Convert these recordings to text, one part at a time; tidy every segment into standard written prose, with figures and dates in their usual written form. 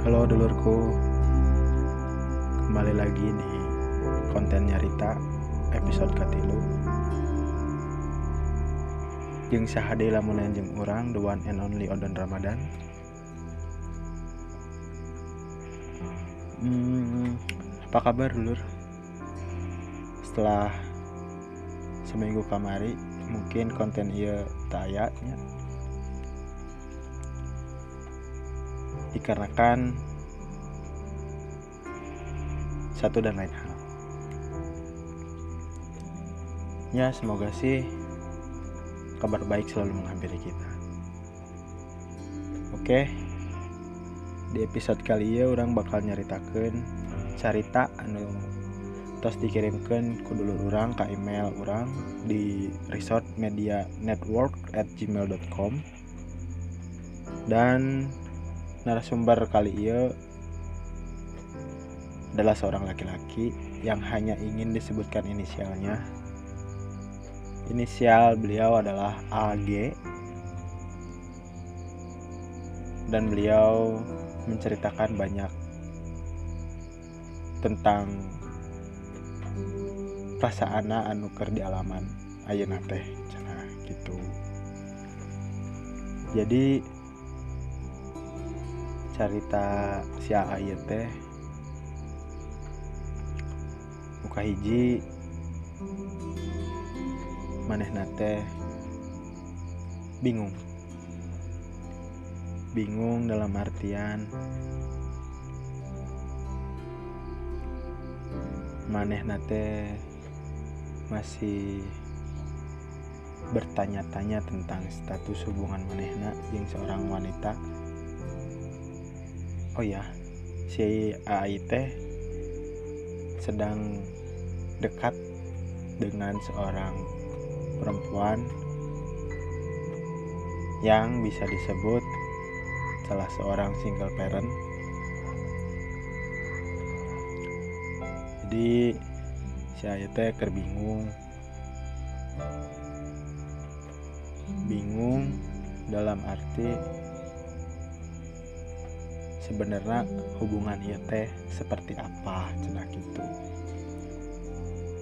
Halo dulurku, kembali lagi di konten Nyarita episode katilu. Jeung saha deui lamun lain jeung urang, the one and only Odon Ramadan. Apa kabar dulur? Setelah seminggu kamari mungkin konten ieu teu aya nya. Dikarenakan satu dan lain hal. Ya, semoga sih kabar baik selalu menghampiri kita. Oke. Di episode kali ieu urang bakal nyaritakeun carita anu tos dikirimkeun ku dulur urang ka email urang di resortmedianetwork@gmail.com. Dan narasumber kali ieu adalah seorang laki-laki yang hanya ingin disebutkan inisialnya. Inisial beliau adalah AG. Dan beliau menceritakan banyak tentang perasaanna anu keur dialaman ayeuna teh cenah gitu. Jadi carita si AA ieu teh muka hiji manehna teh bingung. Bingung dalam artian manehna teh masih bertanya-tanya tentang status hubungan manehna jeung seorang wanita. Oh ya, si AI teh sedang dekat dengan seorang perempuan yang bisa disebut salah seorang single parent. Jadi si AI teh keur bingung. Bingung dalam arti sebenarnya hubungan ieu teh seperti apa cenah gitu.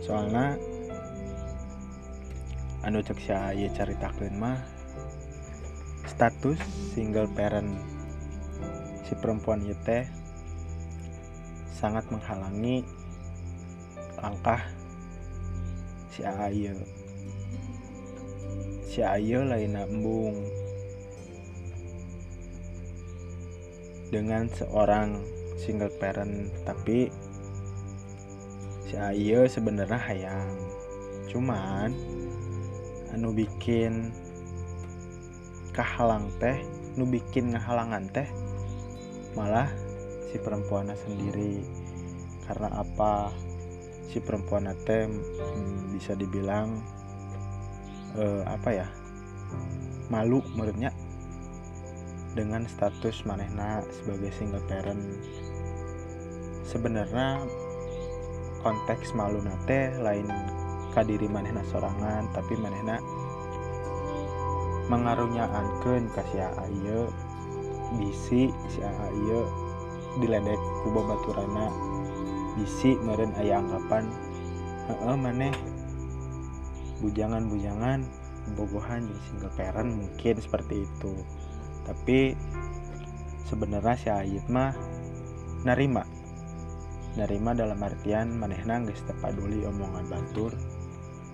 Soalna anu cek si ieu caritakeun mah status single parent si perempuan ieu teh sangat menghalangi langkah si AA ieu. Si AA ieu lainna embung dengan seorang single parent, tapi si Ayo sebenarnya hayang, cuman anu bikin kahalang teh, nu bikin ngahalangan teh malah si perempuannya sendiri. Karena apa? Si perempuannya teh bisa dibilang malu menurutnya dengan status manehna sebagai single parent. Sebenarnya konteks malu nate lain ka diri manehna sorangan, tapi manehna mangarunyaankeun ka si AA ieu, bisi si AA ieu diledek ku babaturana, bisi meureun aya anggapan heueuh maneh bujangan-bujangan bogohan jeung single parent, mungkin seperti itu. Tapi sebenarnya si Ayit mah narima dalam artian manehna geus teu paduli omongan batur,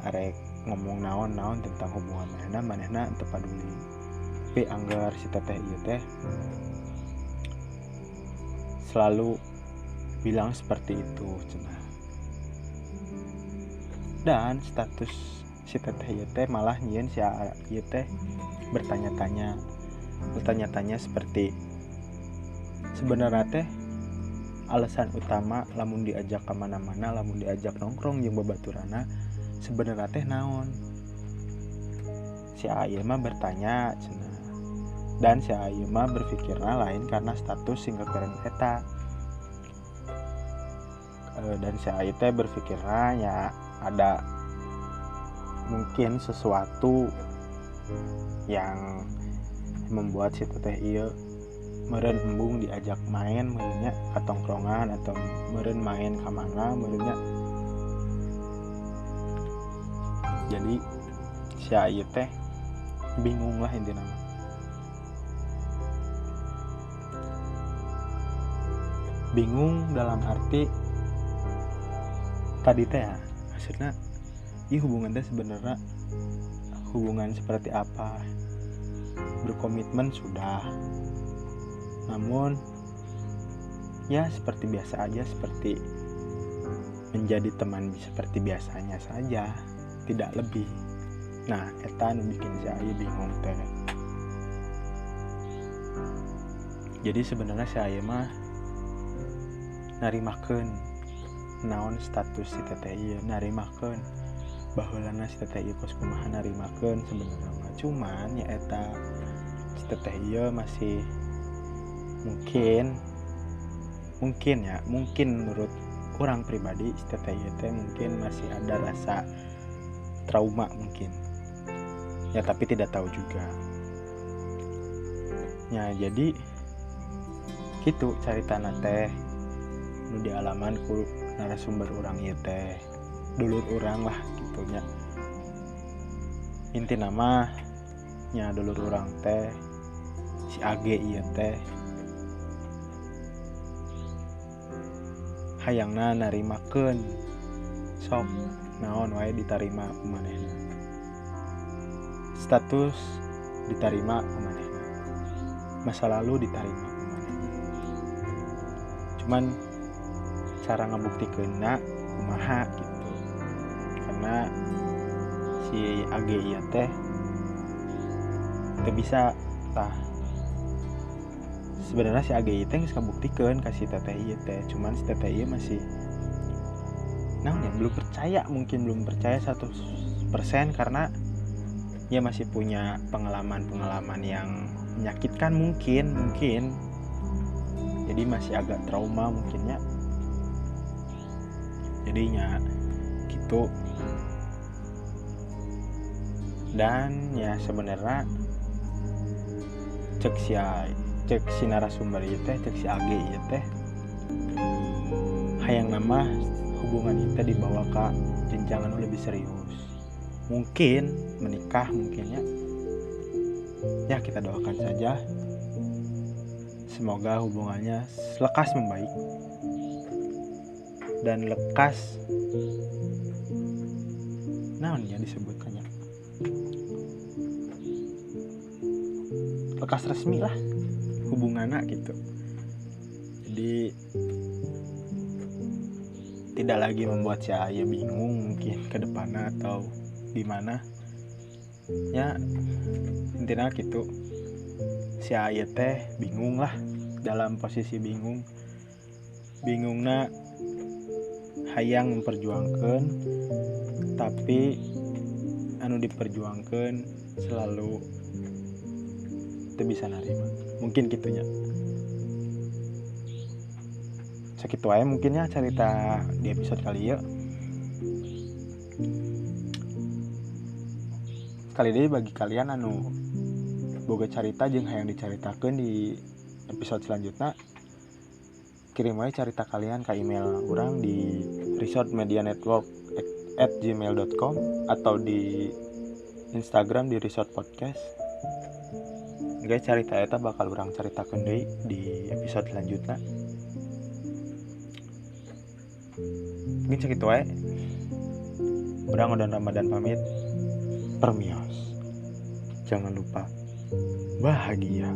arek ngomong naon-naon tentang hubungan manehna, manehna teu paduli. Tapi anggar si teteh ieu teh selalu bilang seperti itu cenah. Dan status si teteh ieu teh malah nyieun si ieu teh bertanya-tanya seperti sebenarnya teh alasan utama lamun diajak ke mana-mana, lamun diajak nongkrong jeung babaturana sebenarnya teh naon. Si Ail mah bertanya cenah. Dan si Ail mah berpikirna lain karena status single parent eta. Dan si Ail teh berpikirna ya ada mungkin sesuatu yang membuat si teteh ieu Meureun embung diajak main meureunnya ka tongkrongan atau meureun main ka mana meureunnya. Jadi si ieu teh bingung lah intina mah. Bingung dalam arti tadi teh ya, maksudnya ieu hubungan teh sebenarnya hubungan seperti apa. Berkomitmen sudah, namun ya seperti biasa aja, seperti menjadi teman seperti biasanya saja, tidak lebih. Nah, eta nu bikin si Aye bingung teh. Jadi sebenarnya si Aye mah narimakeun naon status si teteh ieu, narimakeun baheulana si teteh ieu kos kumaha, narimakeun sebenarnya mah. Cuman ya eta si teteh ieu masih mungkin menurut orang pribadi si teteh ieu teh mungkin masih ada rasa trauma mungkin ya, tapi tidak tahu juga ya. Jadi gitu caritana teh nu dialaman ku narasumber urang ieu teh, dulur urang lah gitu nya. Intina mah nya dulur urang teh si AG ieu teh hayangna narimakeun sok naon wae ditarima ku manehna, status ditarima ku manehna, masa lalu ditarima ku manehna. Cuman cara ngabuktikeunna kumaha gitu, karena si AG ieu teh teu bisa tah. Sebenarnya si AG ieu teh geus kabuktikeun ka si teteh ieu teh, cuman si teteh ieu masih naon ya, belum percaya, mungkin belum percaya 100% karena dia masih punya pengalaman-pengalaman yang menyakitkan mungkin. Jadi masih agak trauma mungkinnya. Jadinya gitu. Dan ya sebenarnya cek si narasumber ieu teh, cek si AG ieu teh hayang nama hubungan kita dibawa ke jenjang anu lebih serius, mungkin menikah mungkinnya ya. Kita doakan saja semoga hubungannya lekas membaik dan lekas naon ya disebutkannya, lekas resmi lah hubungannya gitu. Jadi tidak lagi membuat si Aye bingung mungkin ke depannya atau gimana ya. Intinya gitu, si Aye teh bingung lah, dalam posisi bingung. Bingungna hayang memperjuangkan, tapi anu diperjuangkan selalu teu bisa narima. Mungkin gitunya. Sakitu wae mungkinnya cerita di episode kali ieu. Sekali deui bagi kalian anu boga carita jeung hayang dicaritakeun di episode selanjutnya, kirim wae carita kalian ke email urang di resortmedianetwork@gmail.com atau di Instagram di Resort Podcast. Guys, carita eta bakal urang caritakeun deui di episode selanjutnya. Mungkin segitu wae. Urang Odan Ramadan pamit. Permios. Jangan lupa bahagia.